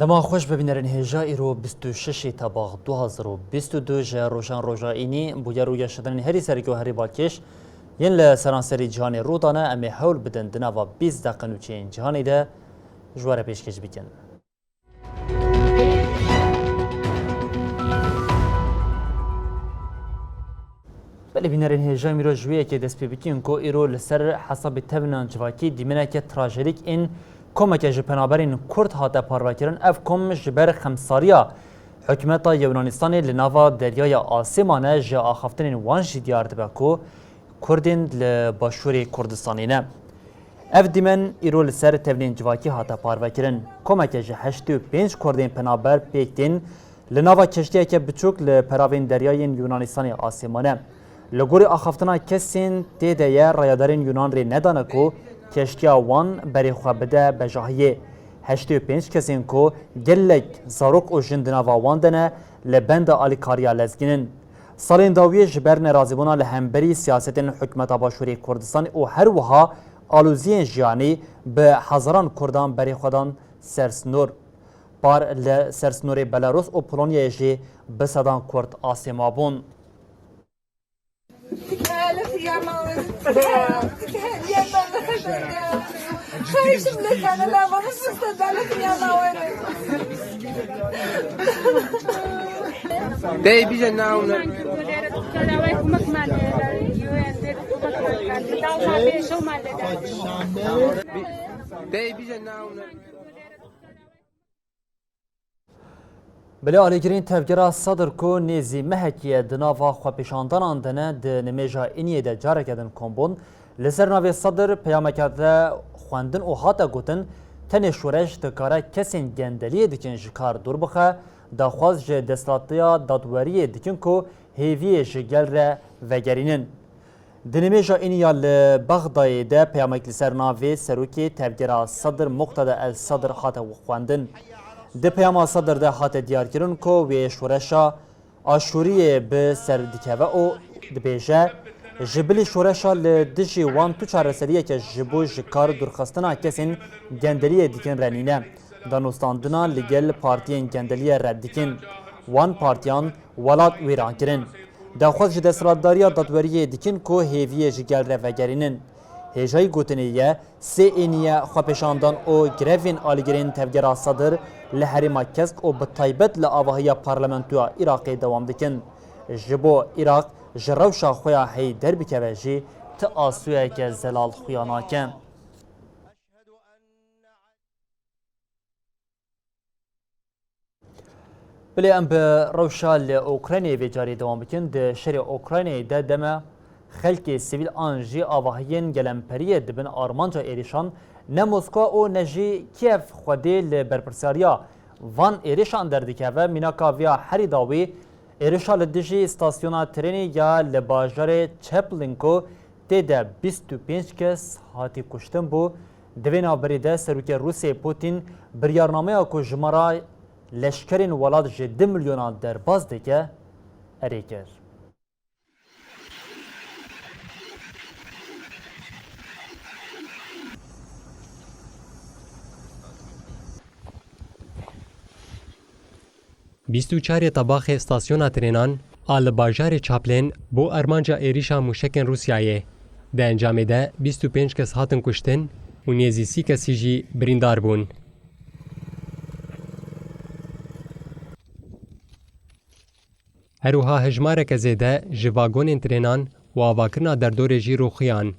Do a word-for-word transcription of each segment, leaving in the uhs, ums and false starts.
Dema xweş bibînerên hêja, îro bîst û şeş Tebax du hazar û bîst û du ji rojan roja înî bûyer û geşedanên herî sereke û herî balkêş yên li seranserî cîhanê rû dane, em ê hewl bidin di nava bîst deqe nûçeyên cîhanê de ji we re pêşkêş bikin. Belê bînerên hêja, em îro ji wê yekê dest pê bikin ku îro li ser hesabê tevînan civakî dîmeneke trajedîk ên komeke ji penaberên Kurd hate parvekirin. Ev kom ji ber xemsariya hikûmeta Yunanistanê li nava deryaya Asê mane, ji axaftinên wan jî diyar dibe ku Kurdên li Başûrê Kurdistanê ne. Ev dîmen îro li ser tevînên civakî hate parvekirin. Komeke ji heştê û pênc Kurdên penaber pêk tên, li nava keştiyeke biçûk li peravên deryayên Yunanistanê Asê mane. Li gorî axaftina kesên tê de ye, rayedarên Yunan rê nedane ku keştiya wan berê xwe bide bejahiyê. Heştê û pênc kesên ku gelek zarok û jin di nava wan de ne, li benda alîkariya lezgîn in. Salên dawiyê ji ber nerazîbûna li hemberî siyasetên hikûmeta Başûrê Kurdistanê û her wiha aloziyên jiyanî bi hezaran Kurdan berê xwe dan ser sinor. Par li ser sinorê Belarus û Polonyayê jî bi sedan Kurd asê mabûn. Dey bije navne. Dey bije navne. Bilê alîgirîn tevgera Sedir ku nêzî mehekî ye di nava xwepêşandanan de ne, di nimêja Îniyê de careke din kom bûn. Li ser navê Sedir peyameke de xwendin û hate gotin, tenê şoreş dikare kesên gendeliyê dikin ji kar dûr bixe, daxwaz ji desthilatiya dadweriyê dikin ku hêviyê ji gel re vegerînin. Di nimêja Înî ya li Bexdayê de peyamek li ser navê serokê tevgera Sedir Muqteda El Sedir hate xwendin. Di peyama Sedir de hate diyarkirin ku wê şoreşa Aşûriyê bi ser dikeve û dibêje, ji bilî şoreşa li dijî wan tu çareseriyeke ji bo ji kar dûrxistina kesên gendeliyê dikin re nîne. Danûstandina li gel partiyên gendeliyê red dikin. Wan partiyan welat wêran kirin. Daxwaz ji desthilatdariya dadweriyê dikin ku hêviyê ji gel re vegerînin. Hêjayî gotinê ye, sê êniye xwepêşandan û grevên alîgirên tevgera Sedir li herêma Kesk û bi taybet li avahiya parlamentoya Iraqê dewam dikin. Ji bo Iraq ji rewşa xwe ya heyî derbikeve jî ti asûyeke zelal xuya nake. Bilê em bi rewşa li Ukraynayê vê carê dewam bikin. Di şerê Ukraynayê de deme xelkê sivîl an jî avahiyên gelemperiyê dibin armanca êrişan. Ne Moskwa û ne jî Kiev xwedê li berpirsiyariya van êrişan derdikeve. Mînaka viya herî dawî êrişa li dijî stasyona trênê ya li bajarê Cheplinko tê de bîst û pênc kes hatî kuştin bû. Di vê navberê de Serokê Rûsê Putin biryarnameya ku jimara leşkerên welat ji du milyonan derbas dike, erê kir. Bîst û çarê Tebaxê stasyona trênan a li bajarê Çaplên bo armanca êrîşa mûşekên Rûsyayê. Di encamê de bîst û pênc kes hatin kuştin û nêzî sî kesî jî birîndar bûn. Her wiha hejmareke zêde ji vagonên trênan û avakirina derdorê jî rûxiyan.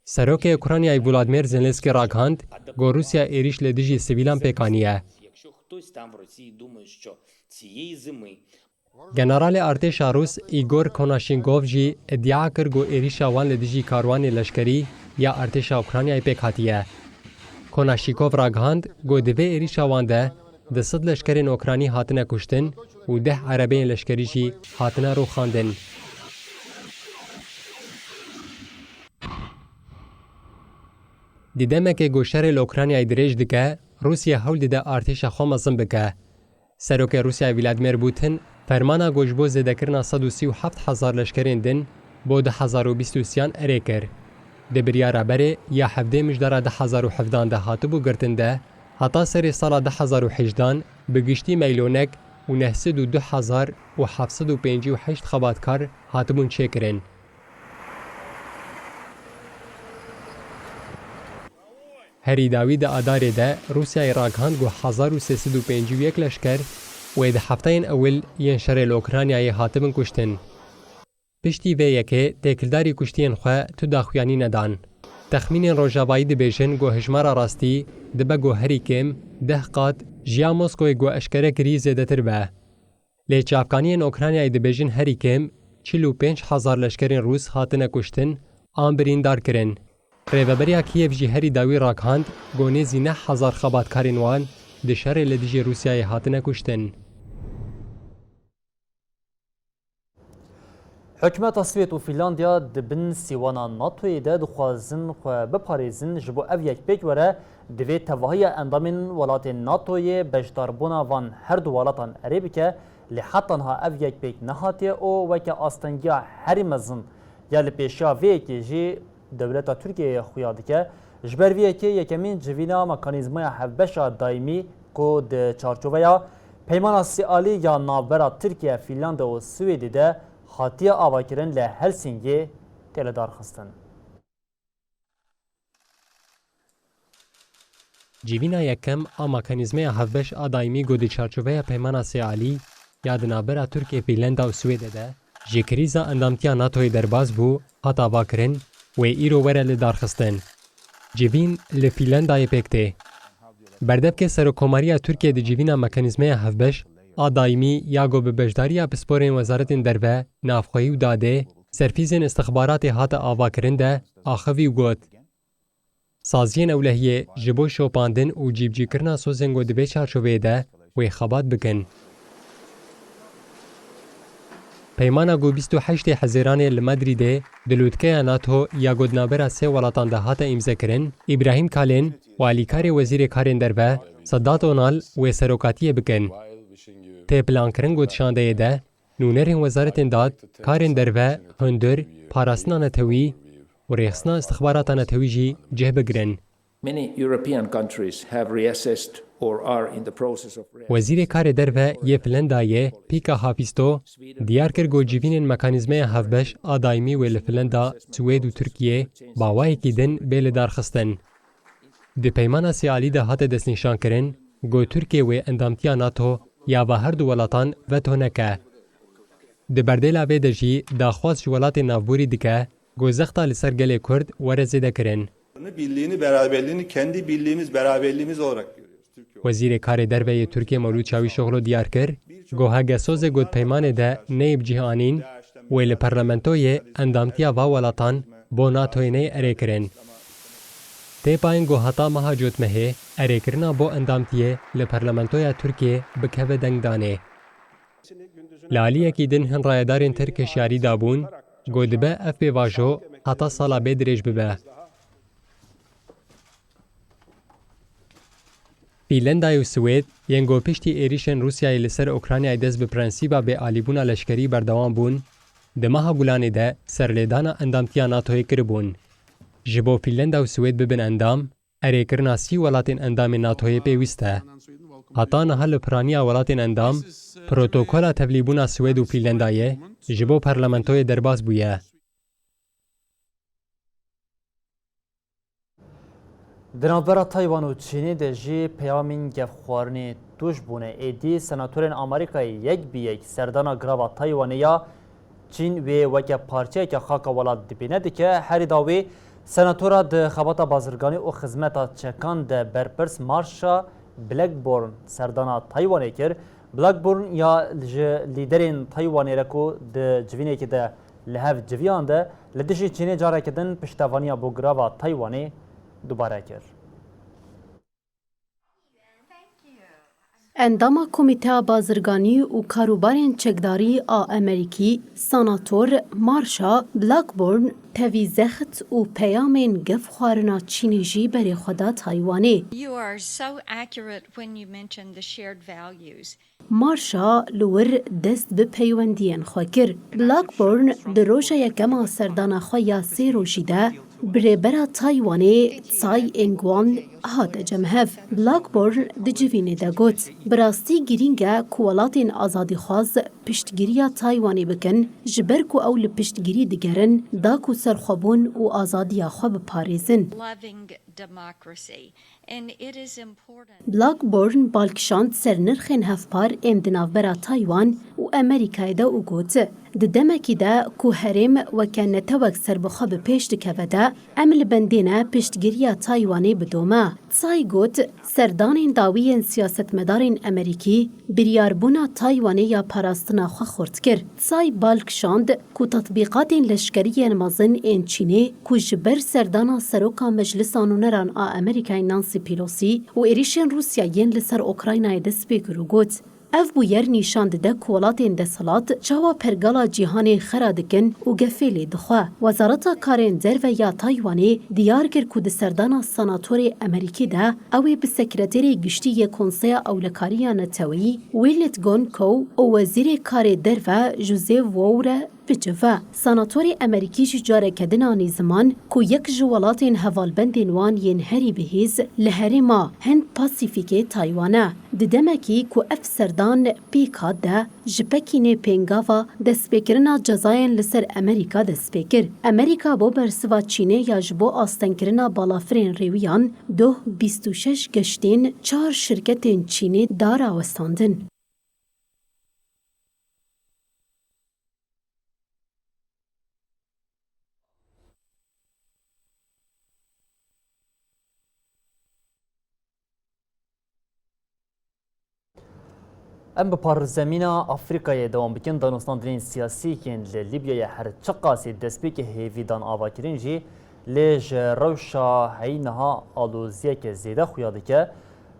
Serokê Ukraynayê Volodymyr Zelensky ragihand, ku Rûsya êrîş li dijî sivîlan pêk aniye. Generalê artêşa Rûs Igor Konashenkov jî îdia kir, ku êrîşa wan li dijî karwanê leşkerî ya artêşa Ukraynayê pêk hatiye. Konashenkov ragihand, ku di vê êrîşa wan de du sed leşkerên Okranî hatine kuştin û deh erebeyên leşkerî jî hatine rûxandin. Di demekê ku şerê li Ukraynayê dirêj dike, Rûsya hewl dide artêşa xwe mezin bike. Serokê Rûsyayê Vladimir Putin fermana ku ji bo zêdekirina sed û sî û heft hezar leşkerên din bo du hezar û bîst û sêyan erê kir. Di biryara berê ya hevdê Mijdara du hezar û hevdehan de hatibû girtin de, Heta serê sala du hezar û hejdehan bi giştî meylonek û neh sed û du hezar û heft sed û pêncî û heşt xebatkar hatibûn çêkirin. Herî dawî di Adarê de Rûsyayê ragihand ku hezar û sê sed û pêncî û yek leşker wê di hefteyên ewil yên şerê li Ukraynayê hatibin kuştin. Piştî vê yekê têkildarî kuştiyên xwe tu daxuyanî nedan. Texmînên rojavayî dibêjin ku hijmara rastî dibe ku herî kêm deh qat ji ya Moskoyê ku eşkere kirî zêdetir be. Lê çavkaniyên Ukraynayê dibêjin herî kêm çil û pênc hezar leşkerên Rûs hatine kuştin an birîndar kirin. Rêveberiya Kîev jî herî dawî ragihand ku nêzî neh hezar xebatkarên wan di şerê li dijî Rûsyayê hatine kuştin. Hikûmeta Swêd û Fînlandiya di bin sîwana NATOyê de dixwazin xwe biparêzin. Ji bo ev yek pêk were, divê tevahiya endamên welatên NATOyê beşdarbûna van her du welatan erê bike, lê heta niha ev yek pêk nehatiye û weke astengiya herî mezin ya li pêşiya vê yekê jî dewleta Tirkiyeyê xuya dike. Ji ber vê yekê yekemîn civîna mekanîzmaya hevbeşa daîmî ku di çarçoveya Peymana Sêalî ya navbera Tirkiye, Fînlanda û Swêdê de hatiye avakirin li Helsingê tê lidarxistin. Civîna yekem a mekanîzmeya hevbeş a daîmî ku di çarçoveya Peymana Sêalî ya di navbera Tirkiye, Fînlanda û Swêdê de ji krîza endamtiya NATOyê derbas bû, hat avakirin, wê îro were lidarxistin. Civîn li Fînlandayê pêk tê. Berdevkê Serokkomariya Tirkiye di civîna mekanîzmeya hevbeş a daîmî ya ku bi beşdariya pisporên Wezaretên Derve, Navxweyî û Dadê, serfîzên îstixbaratê hate avakirin de axivî û got, Saziyên ewlehiyê ji bo şopandin û cîbicîkirina sozên ku di vê çarçoveyê de wê xebat bikin. Peymana ku bîst û heştê Hezêranê li Madrîdê di lûtkeya NATO ya ku di navbera sê welatan de hate îmzekirin, Îbrahîm Kalên û alîkarê Wezîrê Karên Derve Sedat Onal wê serokatiyê bikin. Tê plankirin ku di şandeyê de nûnerên Wezaretên Dad, Karên Derve, Hundir, Parastina Netewî û Rêxistina Îstixbarata Netewî jî cih bigirin. Many European countries have reassessed or are in the process of reassessing. Wezîrê Karê Derve yê Finlandayê, Pekka Haavisto, diyar kir ku civînên mekanîzmeya hevbeş a daîmî wê li Finlanda, Swêd û Tirkiye bi awayekî din bê lidarxistin. Di Peymana Sêalî de hate destnîşankirin ku Tirkiye wê endamtiya NATO ya va her du welatan veto neke. Di berdêla vê de jî daxwaz ji welatên navborî dike ku zexta li ser gelê Kurd were zêdekirin. Birliğini, beraberliğini kendi birliğimiz, beraberliğimiz olarak görüyoruz. Türkiye olarak. Wezîrê Karê Derve yê Tirkiye Mewlûd Çavîşoglu diyar kir ku hege sozê ku di peymanê de neyê bi cih anîn, wê li parlamentoyê endamtiya va welatan bo NATOyê neyê erêkirin. Tê payîn ku heta meha Cotmehê erêkirina bo endamtiyê li parlamentoya Tirkiyê bikeve dengdanê. Li aliyekî din hin rayedarên Tirk hişyarî dabûn ku dibe ev pêvajo heta sala bê dirêj bibe. Fînlanda û Swêd yên ku piştî êrîşên Rûsyayê li ser Ukraynayê dest bi prensîba bêalîbûna leşkerî berdewam bûn, di meha Gulanê de serlêdana endamtiya NATOyê kiribûn. Ji bo Fînlanda û Swêd bibin endam, erêkirina sî welatên endamên NATOyê pêwîst e. Heta niha li piraniya welatên endam, protokola tevlîbûna Swêd û Fînlandayê ji bo parlamentoyê derbas bûye. Di navbera Taywan û Çînê de jî peyamên gefxwarinê tûj bûne. Êdî senatorên Amerîkayê yek bi yek serdana girava Taywanê ya Çîn wê weke parçeyeke xaka welat dibîne dike. Herî dawî senatora di xebata bazirganî û xizmeta çekan de berpirs Marsha Blackburn serdana Taywanê kir. Blackburn ya ji lîderên Taywanê re ku di civînekê de li hev civiyan de li dijî Çînê careke din piştevaniya bo girava Taywanê dubare kir. Endama Komîteya Bazirganî û Karûbarên Çekdarî a Amerîkî, Senator Marsha Blackburn, tevî zext û peyamên gefxwarina Çînê jî berê xwe da Taywanê. You are so accurate when you mention the shared values. Marsha li wir dest bi peywendiyên xwe kir. Blackburn di roja yekem a serdana xwe ya sê rojî de Bi rêbera Taywanê Tsai Ing-wen hate cem hev. Blackburn di civînê de got, bi rastî girîng e ku welatên azadîxwaz piştgiriya Taywanê bikin, ji ber ku ew li piştgirî digerin da ku serxwebûn û azadiya xwe biparêzin. Loving democracy. And it is important. Blackburn bal kişand ser nirxên hevpar ên di navbera Taywan û Amerîkayê de û got, di demekî de ku herêm weke netewek serbixwe bi pêş dikeve de, em li bendê ne piştgiriya Taywanê bidome. Tsai got, serdanên dawî yên siyasetmedarên Amerîkî biryarbûna Taywanê ya parastina xwe xurt kir. Tsai bal kişand ku tetbîqatên leşkerî yên mezin ên Çînê ku ji ber serdana Seroka Meclisa Nûneran a Amerîkayê Nancy Pelosi û êrîşên Rûsya yên li ser Ukraynayê dest pê kir û got, ev bûyer nîşan dide ku welatên desthilat çawa pergala cîhanê xera dikin û gefê lê dixwe. Wezareta Karên Derve ya Taywanê diyar kir ku di serdana senatorê Amerîkî de ew ê bi Sekreterê Giştî yê Konseya Ewlekariya Neteweyî Willett Goncow û Wezîrê Karê Derve Joseph Wow re bicive. Senatorê Amerîkî jî careke din anî ziman ku yek ji welatên hevalbendên wan yên herî bihêz li herêma Hind Pasîfîkê Taywan e. Di demekî ku ev serdan pêk hat de, ji Pekînê pêngava destpêkirina cezayên li ser Amerîka dest pê kir. Amerîka bo bersiva Çînê ya ji bo astengkirina balafirên rêwiyan doh bîst û şeş geştên çar şirketên Çînê da rawestandin. Em bi parzemîna Afrîkayê dewam bikin. Danûstandinên siyasî yên li Lîbyayê her çiqasî destpêkê hêvîdan ava kirin jî, lê ji rewşa heyî niha aloziyeke zêde xuya dike.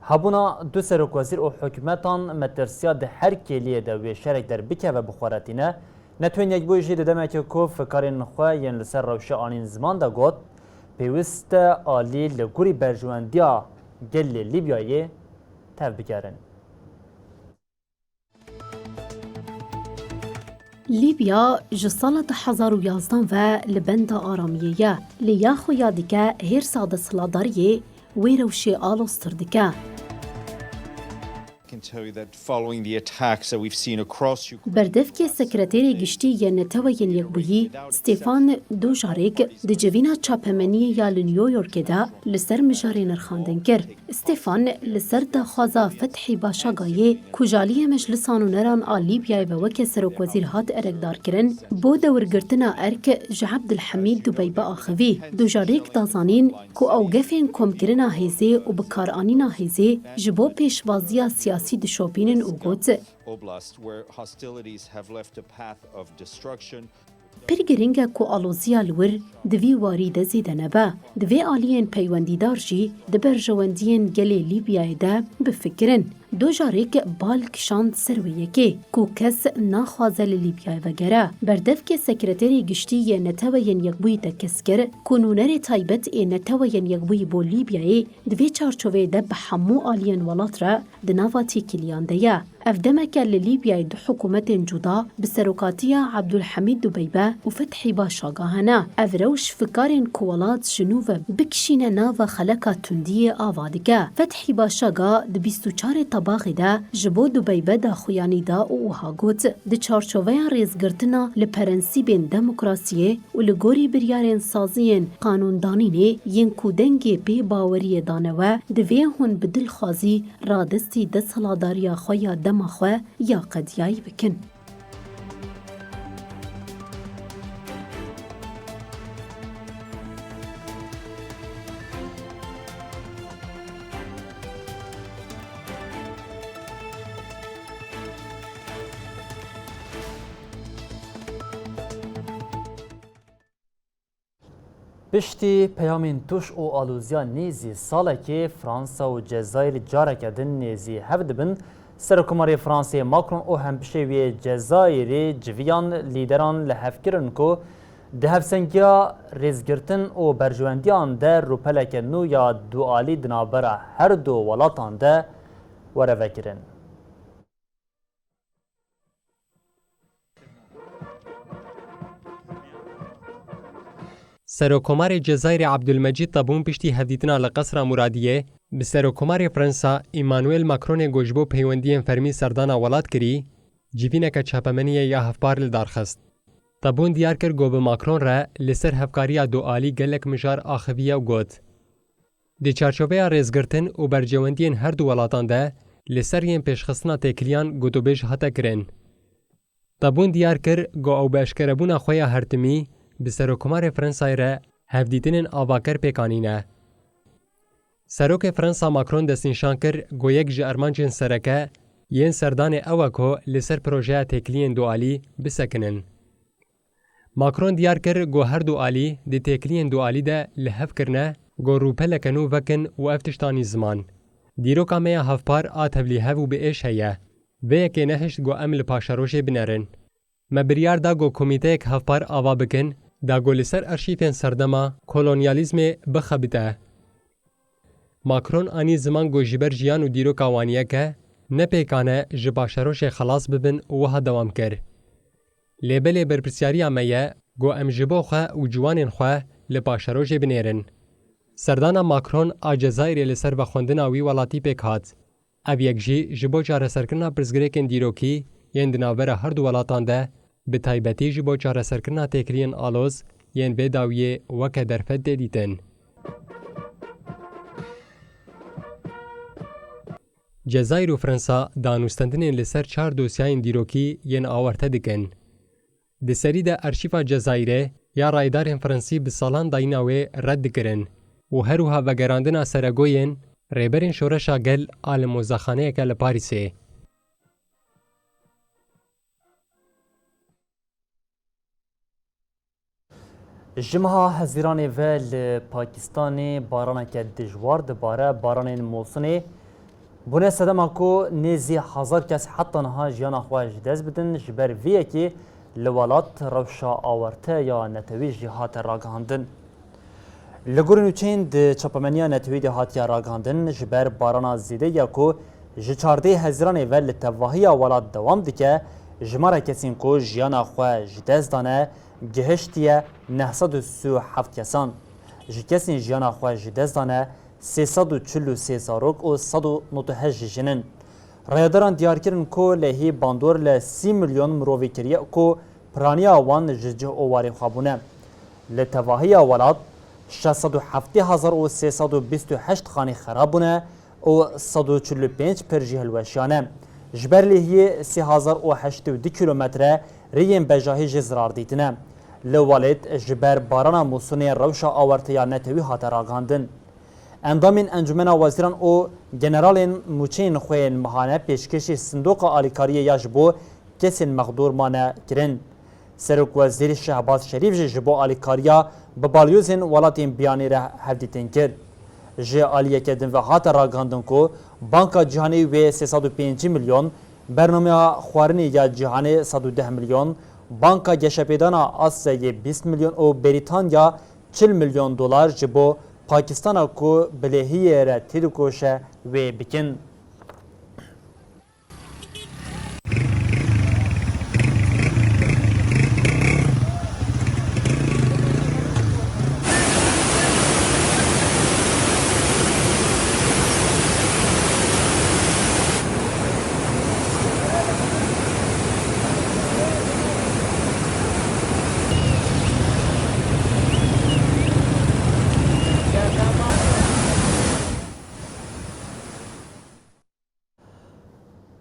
Hebûna du serokwezîr û hikûmetan metirsiya di her kêliyê de wê şerek derbikeve bi xwe re tîne. Netewên Yekbûyî jî di demeke ku fikarên xwe yên li ser rewşê anîn ziman de got, pêwist e alî li gorî berjewendiya gelê Lîbyayê tevbigerin. Lîbya ji sala du hezar û yazdan ve li benda aramiyê ye, lê ya xwe ya dike hêrsa desthilatdariyê wê rewşê aloztir dike. I can tell you that following the attacks that we've seen across Ukraine, Berdevkê Sekreterê Giştî yê Neteweyên Yekbûyî, Stefan Dujarric, di civîna çapemeniyê ya li New Yorkê de li ser mijarê nirxandin kir. Stefan li ser daxwaza Fethî Başagayê, ku ji aliyê Meclisa Nûneran a Lîbyayê ve weke serokwezîr hat erekdarkirin, bo dewirgirtina erk ji Abdulhamîd Dubeybe axivî. Dujarric da zanîn ku ew gefên komkirina hêzê û bikaranîna hêzê ji bo pêşbaziya siyasî dişopînin û got, Oblast, where hostilities have left a path of destruction. Pir girîng e ku aloziya li wir di vî warî de zêde nebe. Divê aliyên peywendîdar jî di berjewendiyên gelê Lîbyayê de bifikirin. Dujarric bal kişand ser wê yekê ku kes naxwaze li Lîbyayê vegere. Berdevkê Sekreterê Giştî yê Neteweyên Yekbûyî tekez kir ku nûnerê taybet ê Neteweyên Yekbûyî bo Lîbyayê di vê çarçoveyê de bi hemû aliyên welat re di nava têkiliyan de ye. Ev demeke li Lîbyayê du hikûmetên cuda bi serokatiya Abdulhamîd Dubeybe û Fethî Başaga hene. Ev rewş fikarên ku welat ji nû ve bikişîne nava xeleka tundiyê ava dike. Fethî Başaga di bîst û çarê Tebaxê de ji bo Dubeybe daxuyanî da û wiha got, di çarçoveya rêzgirtina li prensîbên demokrasiyê û li gorî biryarên saziyên qanûndanînê yên ku dengê bêbaweriyê dane we, divê hûn bi dilxwazî radestî desthilatdariya xwe ya dema xwe ya qediyayî bikin. Piştî peyamên tûj û aloziya nêzî salekê, Fransa û Cezayîr careke din nêzî hev dibin. Serokkomarê Fransayê Macron û hempişê wî yê Cezayîrê civiyan lîderan li hev kirin ku di hevsengiya rêzgirtin û berjewendiyan de rûpeleke nû ya dualî di navbera her du welatan de were vekirin. Serokkomarê Cezayirê Abdulmecîd Tebûn piştî hevdîtina li Qesra Muradiyê bi Serokkomarê Fransa Emmanuel Macronê ku ji bo peywendiyên fermî serdana welat kirî, civîneke çapemeniyê ya hevpar li dar xist. Tebûn diyar kir ku bi Macron re li ser hevkariya dualî gelek mijar axiviye û got, Di çarçoveya rêzgirtin û berjewendiyên her du welatan de li ser yên pêşxistina têkiliyan gotûbêj hate kirin. Tebûn diyar kir ku ew bi eşkerebûna xwe ya hertimî bi Serokkomarê Fransayê re hevdîtinên avaker pêk anîne. Serokê Fransa Macron destnîşan kir ku yek ji armancên sereke yên serdanê ew e ku li ser projeya têkiliyên dualî bisekinin. Macron diyar kir ku her du alî di têkiliyên dualî de li hev kirine ku rûpeleke nû vekin û ev tişt anî ziman. Dîroka me ya hevpar a tevlîhev û bi êş heye. Vê yekê nehişt ku em li paşerojê binerin. Me biryar da ku komîteyek hevpar ava bikin, da ku li ser arşîfên serdema kolonyalîzmê bixebite. Macron anî ziman ku ji ber jiyan û dîroka wan yek e, ne pêkan e ji paşerojê xelas bibin û wiha dewam kir, Lê belê berpirsyariya me ye ku em ji bo xwe û ciwanên xwe li paşerojê binêrin. Serdana Macron a Cezayirê li ser vexwendina wî welatî pêk hat. Ev yek jî ji bo çareserkirina pirsgirêkên dîrokî yên di navbera her du welatan de, bi taybetî ji bo çareserkirina têkiliyên aloz yên vê dawiyê weke derfet tê dîtin. Cezayir û Fransa danûstendinên li ser çar dosyayên dîrokî yên awarte dikin. Di serî de arşîfa Cezayirê ya rayedarên Fransî bi salan dayîna wê red dikirin û her wiha vegerandina seregoyên Rêberên Şoreşa Gel a li mozexaneyeke li Parîsê. Ji meha Hezîranê ve li Pakistanê baraneke dijwar dibare, baranên mosinê bûne sedema ku nêzî hezar kes heta niha jiyana xwe ji dest bidin. Ji ber vê yekê li welat rewşa awarte ya netewî jî hate ragihandin. Li gorî nûçeyên di çapemeniya netewî de hatiye ragihandin, ji ber barana zêde ya ku ji çardehê Hezîranê ve li tevahiya welat dewam dike, jimara kesên ku jiyana xwe ji dest dane gihiştiye neh sed û sî û heft kesan. Ji kesên jiyana xwe ji dest dane sê sed û çil û sê zarok û sed û nod û heşt jî jin in. Rayedaran diyar kirin ku lehî bandor li sî milyon mirovî kiriye ku piraniya wan ji cih û warê xwe bûne. Li tevahiya welat şeş sed û heftê hezar û sê sed û bîst û heşt xanî xerab bûne û sed û çil û pênc pir jî hilweşiyane. Ji ber lêhiyê sê hezar û heştê û du kîlometre rêyên bejahî jî zirar dîtine. Li welêt ji ber barana mûsûnê rewşa awarte ya netewî hate ragihandin. Endamên Encûmena Wezîran û generalên mûçeyên xwe yên mehane pêşkêşî sindoqa alîkariyê ya ji bo kesên mexdûr mane kirin. Serokwezîr Şehbaz Şerîf jî ji bo alîkariya bi balyozên welatên biyanî re hevdîtin kir. Ji aliyeke din ve hate ragihandin ku Banka Cîhanê wê sê sed û pêncî milyon, Bernameya Xwarinê ya Cîhanê sed û deh milyon, Banka Geşepêdana Asyayê bîst milyon û Berîtanya çil milyon dolar ji bo Pakistana ku bi lêhiyê re têdikoşe wê bikin.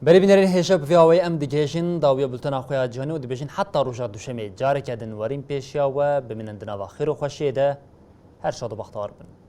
Berê bînerên hêşe, bi vî awayî em digihêjin dawiya bultena xwe ya cîhanî û dibêjin heta roja duşemê careke din werîn pêşiya we, bimînin di nava xêr û xweşiyê de, her şad û bextewar bin.